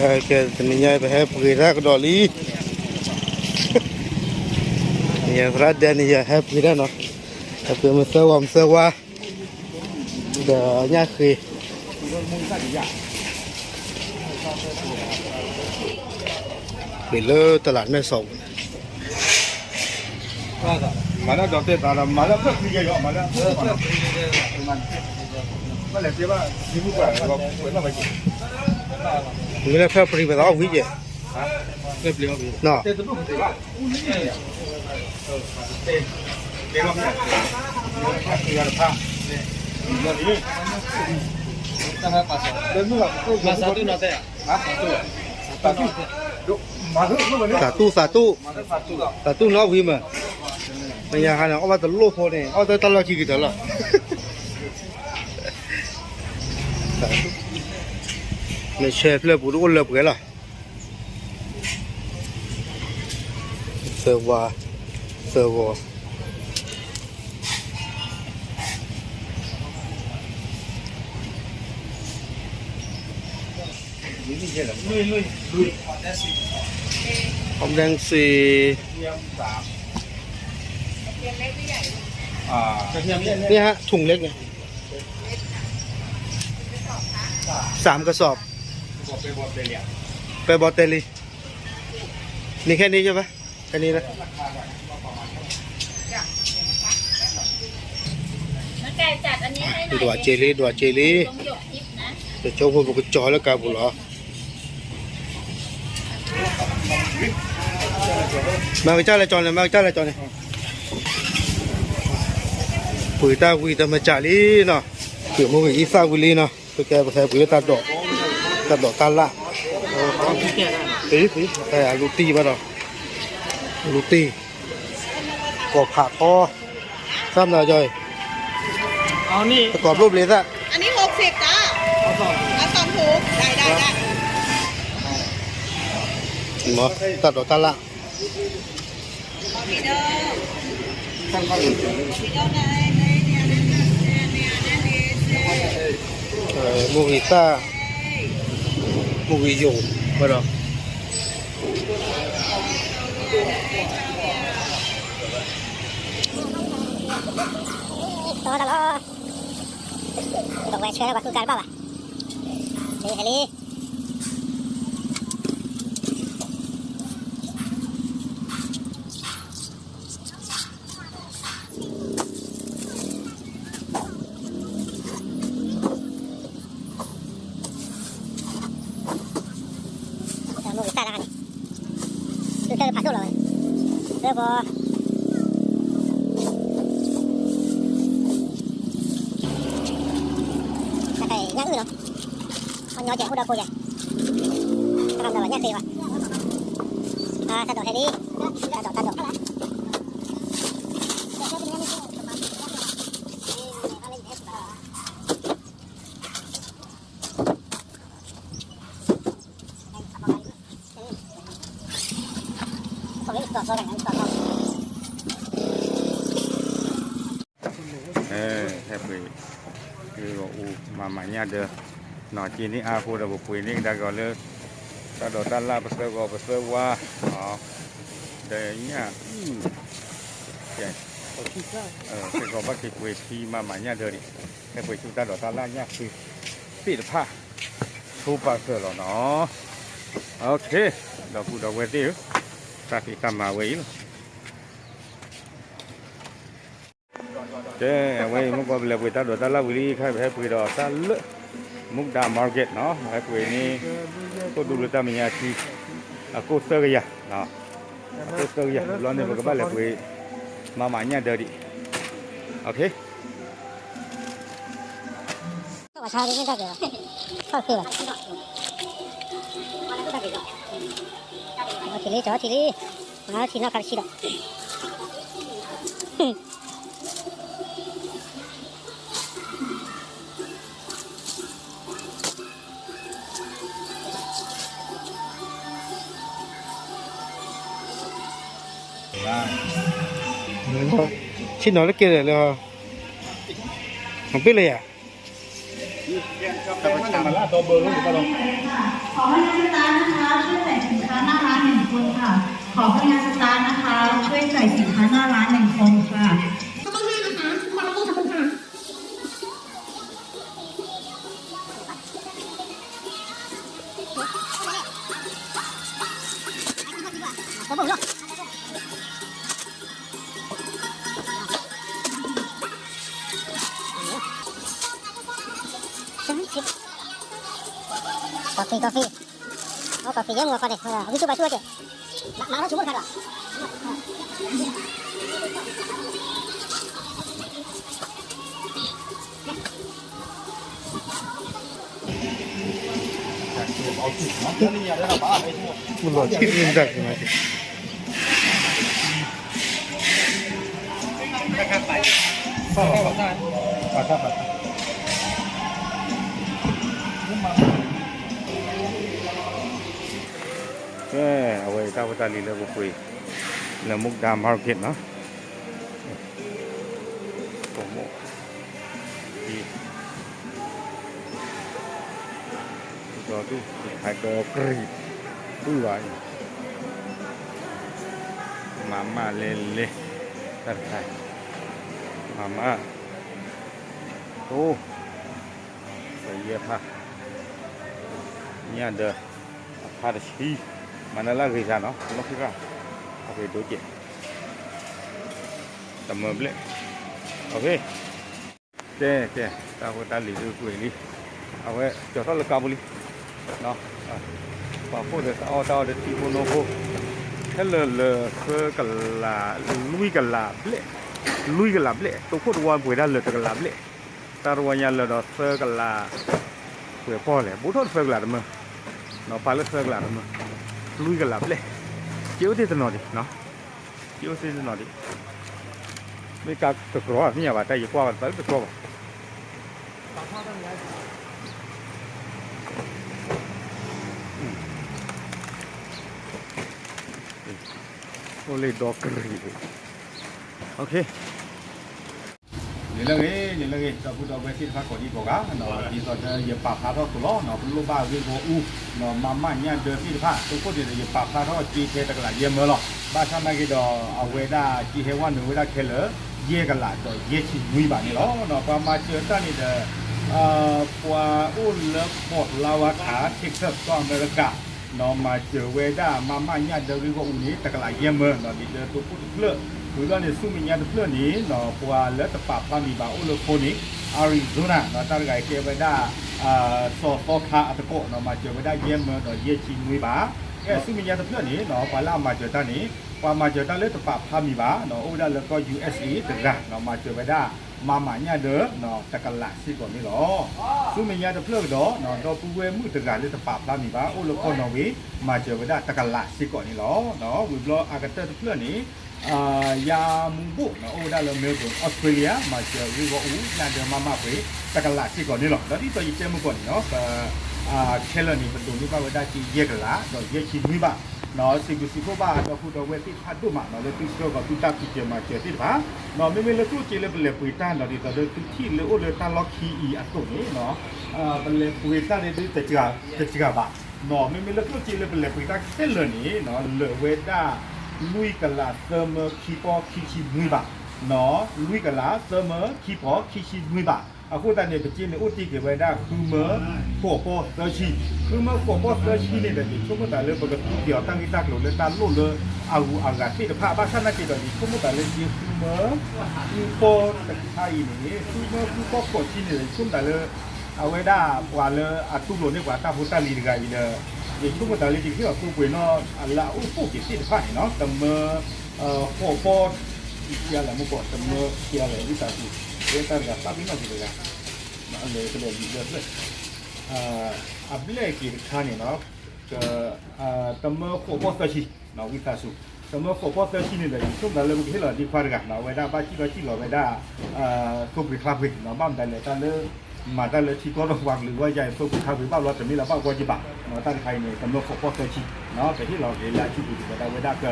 ကဲ တနံၤညါပဟဲပှ့ၤတၢ်ကဒီးလံ, ယသရၣ်ဒဲန့ၣ် ယဟဲပှ့ၤတၢ်နီၤ, ဟဲပှ့ၤမသၢဝါမသၢဝါ ဒီးညၣ်ဃ့, ပှ့ၤလၢတလးမဲၢ်ဆီးပူၤန့ၣ်, မၤလၢဒီးတဲသးဒီး မၤလၢဖျၢၣ်ဖျံးယဲၢ်ယီၤ မၤလၢဖျၢၣ်ဖျံးယဲၢ်ယီၤ, မ့ၢ်လဲၤတဲဘၣ် ဒ်မုၢ်ပှၢ် မ့ၢ်လၢဖျၢၣ်ဖျံးပသးအီၣ်ဝံၤယဲၢ်, နီၤ, သးတူၢ် သးတူၢ် သးတူၢ်နီၣ်ဝံၤမး, မ့ၢ်ယဟါန့ၣ် အီၣ်ဘၣ်တလိၣ်ဖိန့ၣ် အီၣ်တၢ်လီၢ်ခံကတၢၢ်လီၤ, မ့ၢ်ဆဲဖျၢၣ်ပူၤတအိၣ်လၢပှဲၤလီၤ, သၢဝါ, သၢဂီၤ အီၣ်ဘျဲၣ်စ့, นี่ฮะ ถุงเล็กเนี่ย สามกระสอบ ไปบอเตลี มีแค่นี้ใช่ปะ แค่นี้นะ ဒွးစ့လံ ဒွးစ့လံ, တကၠိဖိပကကၠီၤလၢကါပူၤလီၤ, မၤကစၢ်လဲၤကၠီၤန့ၣ် မၤကစၢ်လဲၤကၠီၤန့ၣ်, ပှ့ၤတၢ်ဝံၤတမၤစၢ်လံနီၤ, ပှ့ၤမိၢ်ဂ့ၤအံသၣ်ဝံၤလံနီၤ, ပကဲပဟဲပှ့ၤလၢတၢ်ဒိး, တၢ်ဒိးတၢ်လၣ်, အလူတံၢ်ဘၣ်ဒီး, အလူတံၢ်, ကိးဖးထီ, သၣ်မနုၤကၠီ, တကိးဘျိၣ်ဘျ့သၣ်, อันนี้หกสิบจ้า เอาสองถุง ได้ได้ได้ တၢ်ဒိးတၢ်လၣ် မိၢ်ဂ့ၤသၣ်, မိၢ်ဂ့ၤယိာ်, ဘၣ်ဒီး, တီတၢ်လီၤ, ပဝဲဆှၢလၢပှၤဃုကါတဘၣ်ဘၣ်, လံဟဲလံ မိၢ်ဂ့ၤသၣ်တခါန့ၣ်, သုတၢ်ဖးဒိၣ်လီၤဝဲ, လၢပီ, ညၣ်အုၣ်နီၤ, အညီကဲးအိၣ်ဒီးကိးယဲၢ်, တၢ်မၤဘၣ်ညၣ်ဃ့ဘၣ်, တၢ်ဒိးဟဲလံ, တၢ်ဒိးတၢ်ဒိး ဟဲပှ့ၤ, အူမၤမၤညၣ်ဒၢ, နီၢ်က့န့ၣ်အါအဃိဒီး ပပှ့ၤန့ၢ်ကဒါက့ၤအီၤလၢ တၢ်ဒိးတၢ်လၣ် ပသၢဂီၤပသၢဝါ, ဒီးညၣ်, စ့ၢ်ကီးဘၣ်က့ၤပှ့ၤဖံးမၤမၤညၣ်ဒၢဒံး, ဟဲပှ့ၤဆူတၢ်ဒိးတၢ်လၣ်ညၣ်ဃ့သ့ၣ်တဖၣ်, ဆိပာ်စၢၤလီၤနီၤ, ဒီပုၢ်ဒီဝဲၢ်သ့ၣ်ဧၢ, တၢ်ဖံးတၢ်မၤဝဲအံၤလီၤ. ကဲ, အဝဲအံၤ မုၢ်ကီၢ်ပလဲၤပှ့ၤတၢ်ဒိးတၢ်လၣ်ဝံၤလံ ခဲအံၤ ပဟဲပှ့ၤဒီးတၢ်လၢ မူဒါ market နီၤ, ဟဲပှ့ၤန့ၣ် ခိၣ်ဒူလၢတၢ်မဲာ်ညါခံ, အကိၢ်သၢကယၤ, အကိၢ်သၢကယၤ ဘျီန့ၣ် ပကဘၣ်လဲၤပှ့ၤ မၤမၤညၣ်ဒၢဒံး, ထီၣ်လံ ထီၣ်လံ, ထီၣ်ထံလံ, ထီၣ်ထံနီၣ်ခါတဆံဒီး ဆ့ၣ်နီၤလၢကဲလဲၣ်လၢ, မၤပ့ၢ်လၢယၤ, မၤလၢအတီဘၢလီၤ, ขอพนักงานสตาฟนะคะ ช่วยใส่สินค้าหน้าร้านหนึ่งคนค่ะ ขอพนักงานสตาฟนะคะ ช่วยใส่สินค้าหน้าร้านหนึ่งคนค่ะ Coffee, coffee. Oh, coffee ya mua kau deh. Habis tu baca okey. Nak nak cuba kau. Belum, ini dah. Kê, အဝဲတၢ်ဖိတၢ်လံၤလၢပပှ့ၤ လၢ Mukda Market နီၤ. ဒီးဒုး ဟဲကရံၣ် ပုၢ်ဘၣ်အံၤ မၤမၢ်လဲၤလဲၤ တၢ်တခါ မၤမၢ် တိ ပယဲၢ်ဖး ညၣ်ဒၢ အဖးတဆံ မၤနၢၤလၢအဂ့ၤစၢ်နီၤ လီၢ်ခံဂၤ အဂ့ၤဒိၣ်ကဲး တမၢဘျဲၣ် ကဲကဲ တၢ်ဖိတၢ်လံၤဒုးကွံာ်လံ အဝဲကၠီၤထီၣ်လၢကါပူၤလံ ပှၤဖိဒီးတၢ်အီၣ်တၢ်အီဒီးထံဖိနီၢ်ဖိ ဟဲလၢာ်လၢာ်သၢကလး လွံၢ်ကလးဘျဲၣ် လွံၢ်ကလးဘျဲၣ် တိခိၣ်တဝီပှဲၤဒၣ်လၢာ်တကလးဘျဲၣ် တၢ်တဝီညါလၢာ်ဒီးသၢကလး ပှဲၤပီၢ်လဲၣ် ဘူးထီၣ်သၢကလးတမၢ ပာ်လၢသၢကလးတမၢ လွံၢ်ကလးဘျဲၣ် က့ၤအိၣ်သ့ၣ်တနီၤဒံး က့ၤအိၣ်သ့ၣ်တနီၤဒံး မ့ၢ်ကါတကြီမ့ၢ်ညါဘၣ် တၢ်ယကွၢ်ဘၣ်တပာ်လၢတကြီဘၣ် အိၣ်လၢဒီကရံၣ် နံၤလၢအဂ့ၤ နံၤလၢအဂ့ၤ ဒီပုၢ်ဒီဝဲၢ်သ့ၣ်တဖၣ်ကိးဒံကိးဂၤ ဒ်သိးဒီးယပာ်ဖျါထီၣ်အသိးလီၤ ပလိၣ်ဘၣ်ဂ့ၢ်ဂီၢ်အူ မၤမၢ်ညၣ်ဒၢသ့ၣ်တဖၣ် တိခိၣ်န့ၣ်ဒီး ယပာ်ဖျါထီၣ်စ့ထဲတကလးယဲၢ်မၢလီၤ ဘၣ်ဆၣ်နာ်က့ဒီး အဝဲဒၣ်စ့ဟဲဝဲနုာ်ဝဲဒၣ်ခဲလၢာ် ယဲၢ်ကလးဒီးယဲၢ်ဆံနွံဘးန့ၣ်လီၤ ပှၤမၤစၢၤတၢ်န့ၣ်ဒီး ပှၤအိၣ်လၢ Fort Lawaka Texas ကီၢ်အမဲရကၤ နီၢ်မၤစၢၤဝဲဒၣ် မၤမၢ်ညၣ်ဒၢဂ့ၢ်ဂီၢ်အူန့ၣ် တကလးယဲၢ်မၢ နီၢ်ဒ်သိးတိခိၣ်တဖျၢၣ် ဝံၤဘျီန့ၣ် ဆူမဲာ်ညါတဖျၢၣ်န့ၣ် နီၢ်ပှၤလၢတပာ်ဖျါမံၤဘၣ်အိၣ်လၢ Phoenix Arizona နီၢ်တၢ်တဂၤအံၤကဲဝဲဒၣ် စီၤသီခါအသကိး နီၢ်မၤစၢၤဝဲဒၣ်ယဲၢ်မၢဒီးယဲၢ်ဆံနွံဘး ကဲဆူမဲာ်ညါတဖျၢၣ်န့ၣ် နီၢ်ပှၤလၢအမၤစၢၤတၢ်န့ၣ် ပှၤမၤစၢၤတၢ်လၢတပာ်ဖျါမံၤဘၣ် နီၢ်အိၣ်ဝဲဒၣ်လၢကီၢ် USA တဂၤ နီၢ်မၤစၢၤဝဲဒၣ် မၤမၢ်ညၣ်ဒၢ နီၢ်တကလးစ့ၢ်ကီးန့ၣ်လီၤ ဆူမဲာ်ညါတဖျၢၣ်ကဒီး နီၢ်ဒီပုၢ်ဝဲၢ်မုၣ်တဂၤလၢတပာ်ဖျါမံၤဘၣ် အိၣ်လၢကီၢ် Norway မၤစၢၤဝဲဒၣ်တကလးစ့ၢ်ကီးန့ၣ်လီၤ ဝံၤဘျီအကတၢၢ်တဖျၢၣ်န့ၣ် ယၤမူဘိၣ် နီၢ်အိၣ်ဝဲဒၣ်လၢ Melbourne Australia မၤစၢၤဂ့ၢ်ဂီၢ်အူ ညၣ်ဒၢမၤမၢ်ပှ့ၤ တကလးစ့ၢ်ကီးန့ၣ်လီၤ ဒီးဒ်သိးယတဲမုၢ်ကီၢ်န့ၣ်နီၢ် ပ ခဲလၢာ်န့ၣ် ပဒိးန့ၢ်ဘၣ်ဝဲဒၣ်က့ၤယဲၢ်ကလး ဒီးယဲၢ်ဆံနွံဘး နီၢ်စံးဘျုးစံးဖှိၣ်ဘၣ် ဒီပုၢ်ဒီဝဲၢ်သ့ၣ်တဖၣ်ဒိၣ်မး နီၢ်လၢသုဆှၢကီၤသုတၢ်ဖံးစၢၤမၤစၢၤသ့ၣ်တဖၣ် နီၢ်မ့မ့ၢ်လၢကျိၣ်စ့လၢပလဲၤပှ့ၤတၢ် နီၢ်ဒ်သိးဒီး သုထံၣ်လၢအိၣ်လၢတၢ်လီၢ်ခံအံၤအသိးန့ၣ် ပလဲၤပှ့ၤတၢ်န့ၣ်ဒုး တစှၤဘၣ် နီၢ်မ့မ့ၢ်လၢကျိၣ်စ့လၢပလဲၤပှ့ၤတၢ်ခဲလၢာ်န့ၣ် နီၢ်လၢာ်ဝဲဒၣ် လွံၢ်ကလးသၢမၢခံပီၢ်ခံဆံနွံဘး နီၢ်လွံၢ်ကလးသၢမၢခံပီၢ်ခံဆံနွံဘး အဃိသတးန့ၣ် ပစ့န့ၣ်အိၣ်တ့ၢ်က့ၤဝဲဒၣ်ဃုမၢဃိးပီၢ်သၢဆံ ဃုမၢဃိးပီၢ်သၢဆံန့ၣ်ဒီး ယဆိကမိၣ်သးလၢပကသူက့ၤအီၤတၢ်ဂ့ၢ်တၢ်ကျိၤလၢတၢ်လိၣ်လၢအဂုၤအဂၤသ့ၣ်တဖၣ် ဘၣ်ဆၣ်နာ်က့ဒီး ယဆိကမိၣ်သးလၢစ့ဃုမၢဃုပီၢ်တခါအံၤန့ၣ် ဃုမၢဃုပီၢ်ဃိးဆံန့ၣ်ဒီး ယဆိကမိၣ်သးလၢ အဝဲဒၣ်ပှၤလၢအတူၢ်လိာ်န့ၢ်ပှၤတၢ်ဖိတၢ်လံၤတဂၤအံၤဒီး ယဆိကမိၣ်သးလၢယကဟ့ၣ်အီၤသိပှ့ၤနီၢ်လၢအအိၣ်ဖှိၣ်က့ၤသ့ၣ်တဖၣ်န့ၣ်နီၢ် တမၢ ဃိးပီၢ် ကဲလဲၣ်မ့ၢ်ကီး တမၢကဲလဲၣ် ဝံသးစူၤ ဝဲတၢ်တဂၤသးပ့ၤနီၣ်က့ၤတဂၤ အလဲၤကလဲၤလံာ်ဘျၢဖျၢၣ် အဘျဲၣ်က့ၤတခါန့ၣ်နီၢ် တမၢဃိးပီၢ်သၢဆံ ဝံသးစူၤ တမၢဃိးပီၢ်သၢဆံန့ၣ်ဒီး ယဆိကမိၣ်သးလၢပကဟ့ၣ်လီၤဒံခွါတဂၤ အဝဲဒၣ်ဘၣ်စံၣ်ထီၣ်စံၣ်လီၤဝဲဒၣ် သိပှ့ၤချါပှ့ၤ ဘၣ်မတၤလဲၣ်တၢ်လၢ မၤတၢ်လၢထံကီၢ်ဒီးပှၤကလုာ်ဝဲယၤ သိပှ့ၤချါပှ့ၤဘၣ်ဘျီတမ့ၢ်လၢဘၣ်ဂီၢ်က့ၤဘၣ် တၢ်တခါအံၤန့ၣ် တမၢဃိးပီၢ်သၢဆံ ပဟ့ၣ်လီၤက့ၤလၢအစုပူၤဒ်သိးဒၣ်ဝဲဒၣ်က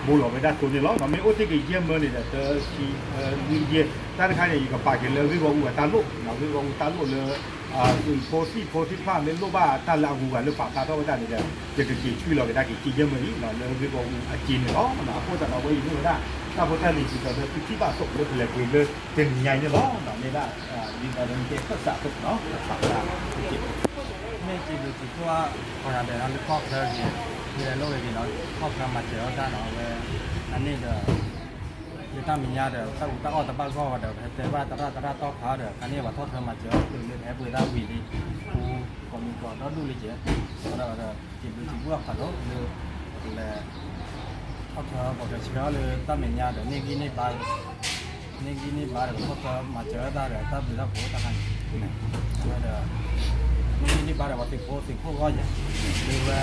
ဘိလီၤဝဲဒၣ်သိန့ၣ်လီၤ. မ့ၢ်အိၣ်တ့ၢ်က့ၤယဲၢ်မၢန့ၣ်ဒီး တဆံ လွံၢ်ယဲၢ် တၢ်တခါန့ၣ် ယကပာ်က့ၤလၢဂ့ၢ်ဂီၢ်အူအတၢ်လိၣ် ဂ့ၢ်ဂီၢ်အူတၢ်လိၣ်လၢ သုးဖိသံၣ်ဖိသ့ၣ်တဖၣ်မ့ၢ်လိၣ်ဘၣ်တၢ်လၢအဂုၤအဂၤလၢပာ်ဖျါထီၣ်ဝဲဒၣ်န့ၣ်ဒီး ယကက့ၤဆှၢလီၤကဒါက့ၤ က့ၤယဲၢ်မၢအံၤ လၢအဂ့ၢ်ဂီၢ်အူအစ့န့ၣ်လီၤ. အဃိသတးဒီး အဝဲအံၤမ့ၢ်ဝဲဒၣ် တၢ်ဖိတၢ်လံၤဒ်သိးလၢသုထံၣ်ဘၣ်အသိးလၢပလဲၤပှ့ၤလၢတနံၤညါအံၤန့ၣ်လီၤ. မ့ၢ်ဒၣ် ဒ်သိးလၢနတဲခၢၣ်စးအသိးန့ၣ်လီၤ. မ့ၢ်စံးဘျုးစံးဖှိၣ် ပှၤဂၤဒဲးလၢခီၣ်ချၢက့ၤ မ့ၢ်လဲၤလိၣ်ဝဲက့ၤနီၤ ခီၣ်ချၢမၤစၢၤအီၣ်တၢ်နီၤ အဝဲ အန့ၣ်ဒီး လၢတၢ်မဲာ်ညါဒီး တၢ်အူတၢ်အီၣ်တဘၣ်ဂီၢ်ဝဲဒီး ပဟဲတဲဘၣ်သရၣ်သရၣ်တီၢ်ခါဒီး ခါန့ၣ်ပှၤထီၣ်ချၢမၤစၢၤအီၣ်သုးလၢ ပဟဲပှ့ၤတၢ်ဝံၤလံ ပူၤ ကိးမံၤကိးဒီဒူၣ်လံကဲ ဒီး စံးဘျုးစံးဖှိၣ်အခါလီၤလၢ ပကလဲၤ ထီၣ်ချၢပှၤကဆှၢအီၣ်လၢတၢ်မဲာ်ညါဒီး န့ၢ်ဂံၢ်န့ၢ်ဘါ န့ၢ်ဂံၢ်န့ၢ်ဘါဒီး ပထီၣ်ချၢမၤစၢၤအီၣ်တၢ်ဒီး တၢ်ဘျုးတၢ်ဖှိၣ်တခါန့ၣ် အဝဲဒီး န့ၢ်ဂံၢ်န့ၢ်ဘါဒီး ပှၤသုးဖိသုးခိၣ်ဂီၢ်ယဲ လၢဝဲ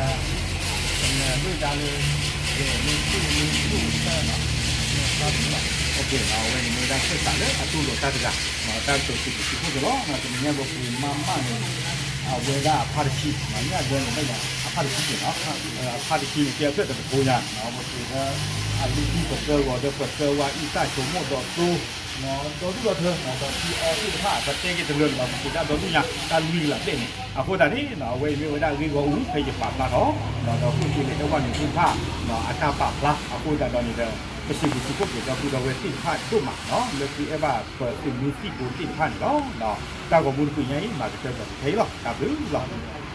ကမဲာ်ဒိၣ်ဒါလၢ ကဲလၢသူၣ်လၢသူၣ်တၢ်နီၤ တၢ်ဘျုးလီၤ အဝဲန့ၣ်မ့ၢ်ဝဲဒၣ်ခၢၣ်စးလၢအတူၢ်လိာ်တၢ်တဂၤ တၢ်ကတိၤစံးဘျုးစံးဖှိၣ်က့ၤလီၤ တနံၤညါပပှ့ၤမးမးန့ၣ် အဝဲဒၣ်အဖါတဆံ ညၣ်ဒၢန့ၣ်ဘၣ်ယၤ အဖါတဆံန့ၣ်နီၤ အဖါတဆံန့ၣ် ကဲအဖျၢၣ်တကထိညါ ပပှ့ၤလၢ အလံာ်ထံပသၢဂီၤဒီး ပသၢဝါအံသၣ်ဆိမိၣ်ဒီးသိ ဒီဒူၣ်ဒီထၢ ဒီးထံအီသ့ၣ်တဖၣ် ပတဲက့ၤတလၢာ်လၢၤဘၣ် ပပှ့ၤတၢ်ဒီဒူၣ်ညါ တၢ်လွံၢ်ကလးဘျဲၣ်န့ၣ် အဃိသတးန့ၣ် အဝဲအံၤမ့ၢ်ဝဲဒၣ်အဂ့ၢ်ဂီၢ်အူ ဖဲယပာ်ဖျါထီၣ် ဒီးဃုာ်က့ၤလၢအဲၣ်ဝဲနုာ်သ့ၣ်တဖၣ် အတၢ်ပာ်ဖျါ အဃိသတးဒီးန့ၣ်ဒီး ပစံးဘျုးစံးဖှိၣ်က့ၤဒီပုၢ်ဒီဝဲၢ်သ့ၣ်တဖၣ်ဒိၣ်မး လၢသုအဲၣ်ဘၣ်ပသုးမုၢ်သံၣ်ဘိသ့ၣ်တဖၣ်န့ၣ်လီၤ. တၢ်ဂီၤမူတပူၤညါအံၤ မၤကတၢၢ်ဒီးပခဲအံၤလီၤ. တၢ်ဘျုးလီၤ.